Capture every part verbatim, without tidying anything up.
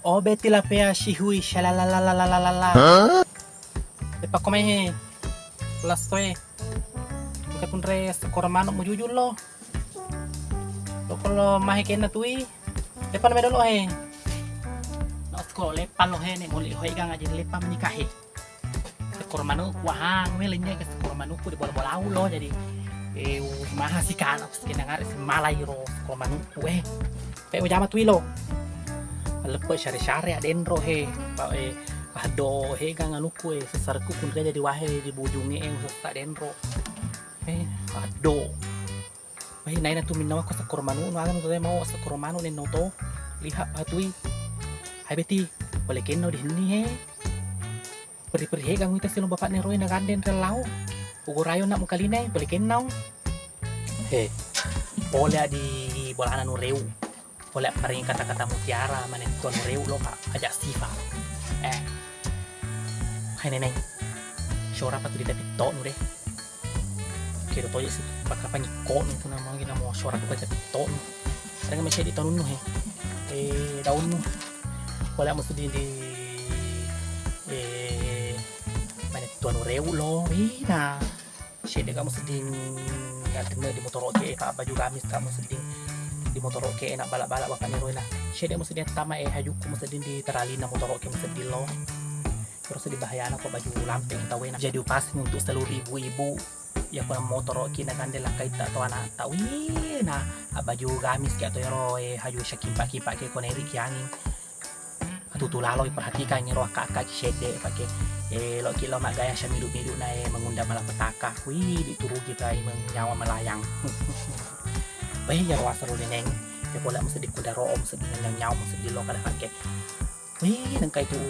Obe tilapia sihui, shalalalalalalalala. Depa ko mai he. Lasso e. Engka tunre sekora manuk mujujul lo. Lo ko lo mahe kenna tui. Depa na medo lo he. No sko lepa lo he, ne moli lo he, gang aja lepa menikah he. Sekor manukku ahang, we lennye ke sekor manukku di bola-bola lo, jadi, eh, maha si kana, si kena ngare si malai ro sekor manukku, eh. Pe ujama tui lo. Leppe syare-syare adenro he, pa, eh, ado he gang anukku, eh, sesarekku kunre jadi wahe di bujunge, eh, sessa denro. Eh, ado. Wei, naina tu minnawa ko sekor manu, nu aga nu tau mau sekor manu nenno to. Lihat patui. Hai beti, pole kenno di henni he. Peri-peri he gang wita silong bapak nero na gandeng relau. Ugo rayo nak mukalinai, pole kennau. He. Pole di bolana nu reu. Pole paring kata-kata mutiara, manettu anu reu lo, Pak. Aja sifa. Eh. Hai neneng. Syora patu di tapi tok nu deh. Kira toje si bakal panyikko nu tu nama lagi nama syora tu baca tok nu. Ada nggak masih di tahun nu he. Eh, daun nu. Pole musti di, di, eh, manettu anu reu lo. Ih, nah. Sedde kamu sedding, ya, temme di motoroke, Pak, baju gamis kamu sedding di motoroke, enak balak-balak bapak nero na. Sedde mu sedding tama, eh, hajukku mu sedding di teralina motoroke mu sedding lo. Terus di bahayana ko baju lampe tau enak. Jadi upasing untuk seluruh ibu-ibu. Ya ko motoroki na gande lakkai ta atau anak ta. Wih, nah, baju gamis ki atau ero, eh, haju sakimpa-kimpa ke ko neri ki angin. Atutu lalo iperhatikan iro akka-akka ki sedde pake, eh, loki lo maggaya samidu-midu na, eh, mengundang malapetaka. Wih, diturugi tai nyawa melayang. Weh, ya wasa lo neneng. Ya pole museddi kudaro, museddi nyawa, museddi lo kada pake. Wih, nengka itu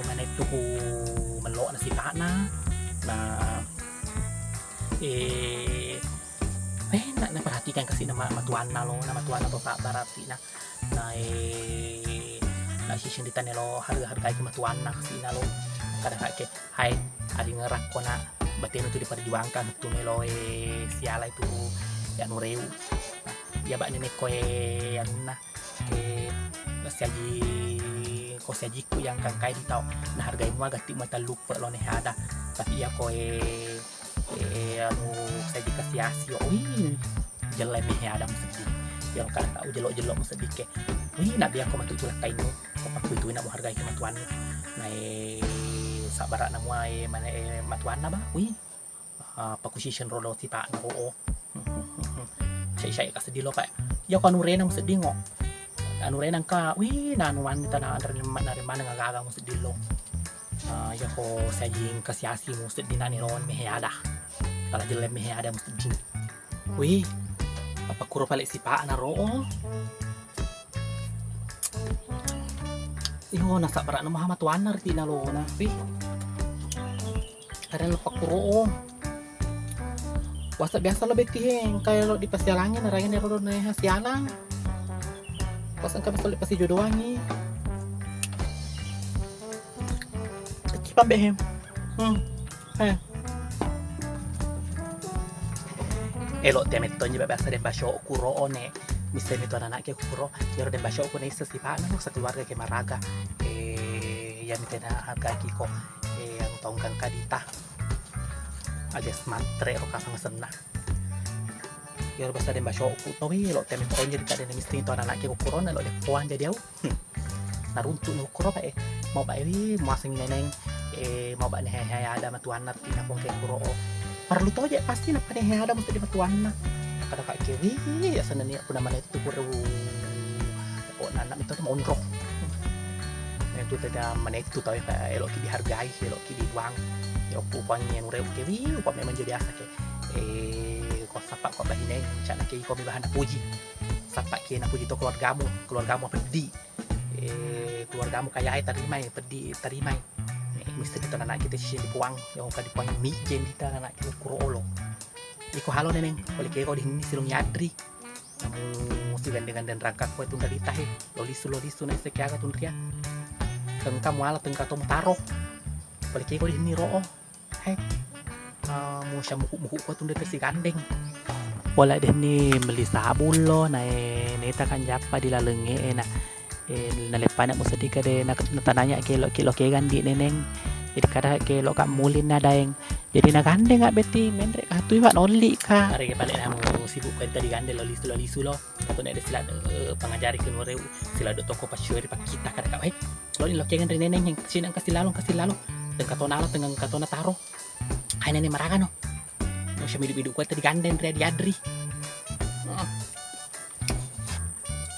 mana itu ku melok na sipakna. Nah, eh, eh, nak, nak perhatikan kasih nama matuanna lo, nama tuanna to sabar artinya. Nae, nasiseng ditanya lo harga-hargai matuanna kasina lo. Kada kake, hai, adi ngerakko na batena tu diperjuangkan tu melo, eh, siala itu, ya, nureu. Nah, ya, bak nene koe anunna, eh, siaji, ko siajiku yang kangkai di tau. Nah, hargai mua gatti mata lupa lo ne ada. Tapi ya koe eh, anu, saji kasi-asi, wih, jelle mehe ada museddi. Ya, kada tau jelo-jelo museddi ke. Wih, nabi aku matu tulak kainu. Ko pakku itu nak menghargai kematuan. Nah, eh, sabarak na mua, eh, mana, eh, matuanna ba. Wih. Ah, pakusiseng rodo tipa na, oh. Sai-sai ka seddi lo, Pak. Ya, ko anu rena museddi ngo. Anu rena engka, wih, nanu mani tana anre mana, mana ngagaga museddi lo. Ah, ya ko saji kasi-asi museddi nani ron mehe ada. Kala jelle mehe ada museddi. Wih, apa kuro pale sipakna ro? Iyo, nasabbarakna maha matuanna riti nalona. Wih. Karena lepak kuro. Wasa biasa lo beti he, engka lo dipasialangi, naraini ro neha sialang. Pas engka masuk dipasijodoangi. Kecipang be he. Hmm. Eh. Elo te mettonji biasa de basyo kuro one. Misalnya itu anak-anak ke kuro, jaro de basyo ku naisa sipakna, sekeluarga ke maraga. Eh, ya mitena harga kiko. Eh, anu taungkan kadita. Alias matre ro kasang senna. Iyaro biasa de basyoku to, wih, lo teme tonje di kadena misting to anak-anak ke kukurona lo de poang jadi au. Hmm. Naruntuk ni kuro, Pak, eh. Mau, Pak, eh, wih, muaseng neneng, eh, mau, Pak, nih, hai, hai, ada matuanna tina pong ke kuro. Perlu toje pasti napa nih, hai, ada mesti di matuanna. Kada, Pak, ke, wih, ya sana nih, aku nama itu kuro. Pokokna anak itu monro. Itu tega menettu tau, Pak, eloki dihargai, eloki dibuang. Ya, upami anu reu ke, wih, upami manjo biasa ke. Eh, ko sappa ko bahineng, cana ke iko mi bahan puji. Sappa ke napuji to keluargamu, keluargamu peddi. Eh, keluargamu kaya e tarimai, peddi tarimai. Eh, mesti kita anak kita sisi dipuang, yang ka dipuang mi jendita anak kita kuro olo. Iko halo neneng, boleh ke ko di sini silung yadri. Namu sigandeng-gandeng rangkakku e tunda lita he. Lo lisu, lo lisu na ise kiaga tunria. Tengka muala tengka to mutaro. Pale kiko di hini ro'o. He. Ah, mu syamuku-muku ko tunda ke sigandeng. Pola deni meli sabun lo, nae neta kan jappa di laleng e na. Eh, naleppana museddi kede na-, natananya ke lo, ke lo kegang di Neneng. Jadi kada ke lo ka mulin na Daeng. Jadi nagandeng a Betti, menre ka tu iwa nolli ka. Arega balik namu sibuk ko tadi gandeng lo lisu, lo lisu lo. Atau nek ada sila, eh, pangajari ke nore sila do toko pasyuari pakkita kada ka. Eh, lo ni lo kegang ri Neneng yang sini engka silalo, engka silalo. Tengka tona lo, tengka tona taro. Ai Neneng maraga no. Mo semidu-midu ko tadi gandeng ri Adri. Heeh.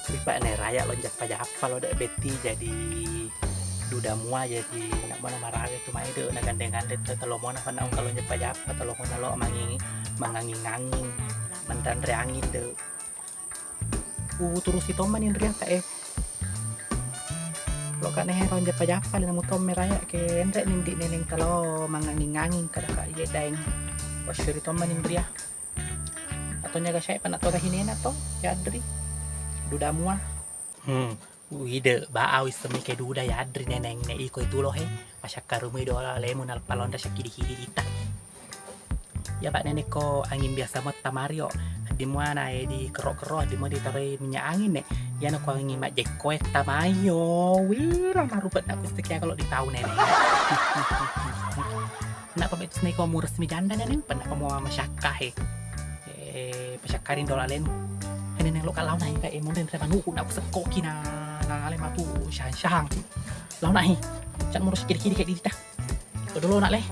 Ripa ne raya lo jappa-jappa lo de Betti jadi duda mua jadi nak mana maraga tu mai de na gandeng-gandeng te telo mona fana ungka lo jappa-jappa telo mona lo mangi manganging-anging mandanre angin de. Ku turusi tomma ni nria ka e. Lo ka ne ro jappa-jappa le namu tomme raya ke enre ni ndi Neneng telo manganging-anging kada ka iye Daeng. Wasyuri tomma ni nria. Atau nyaga syai pa na to hinena to, Yadri. Duda mua. Hmm. Uide, ba awi semi ke duda Yadri Neneng ne iko itu lo he. Masyakkarumi dola lemu nalpa londa syakidi-kidi dita. Ya Pak Neneng ko angin biasa metta mario. Di mua na e di kero-kero, di mua ditaroi minyak angin ne. Yana ko angin majjekko e tamayo. Wira marupet aku setia kalau di tau Neneng. Kenapa betul nih kau murus mi janda Neneng? Kenapa mau masyakka he? Eh, pasyakkari dola lenu. Ini neng lo kalau naik kayak emon dan rema nuku nak sekkoki na na ale matu syahang-syahang. Lau nahi. Cak murus kiri-kiri kayak dita. Dulu nak le.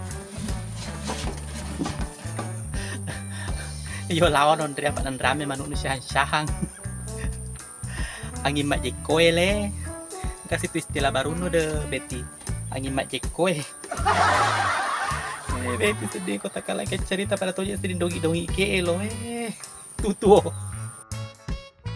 Iyo lawan on ria panan rame manuk nu syahang-syahang. Angin majjekko e le. Kasih tu istilah baru nu de Betti. Angin majjekko e. Eh, Betti sedih ko takala ke cerita pada toje sedih dongi-dongi ke lo eh. Tutuo.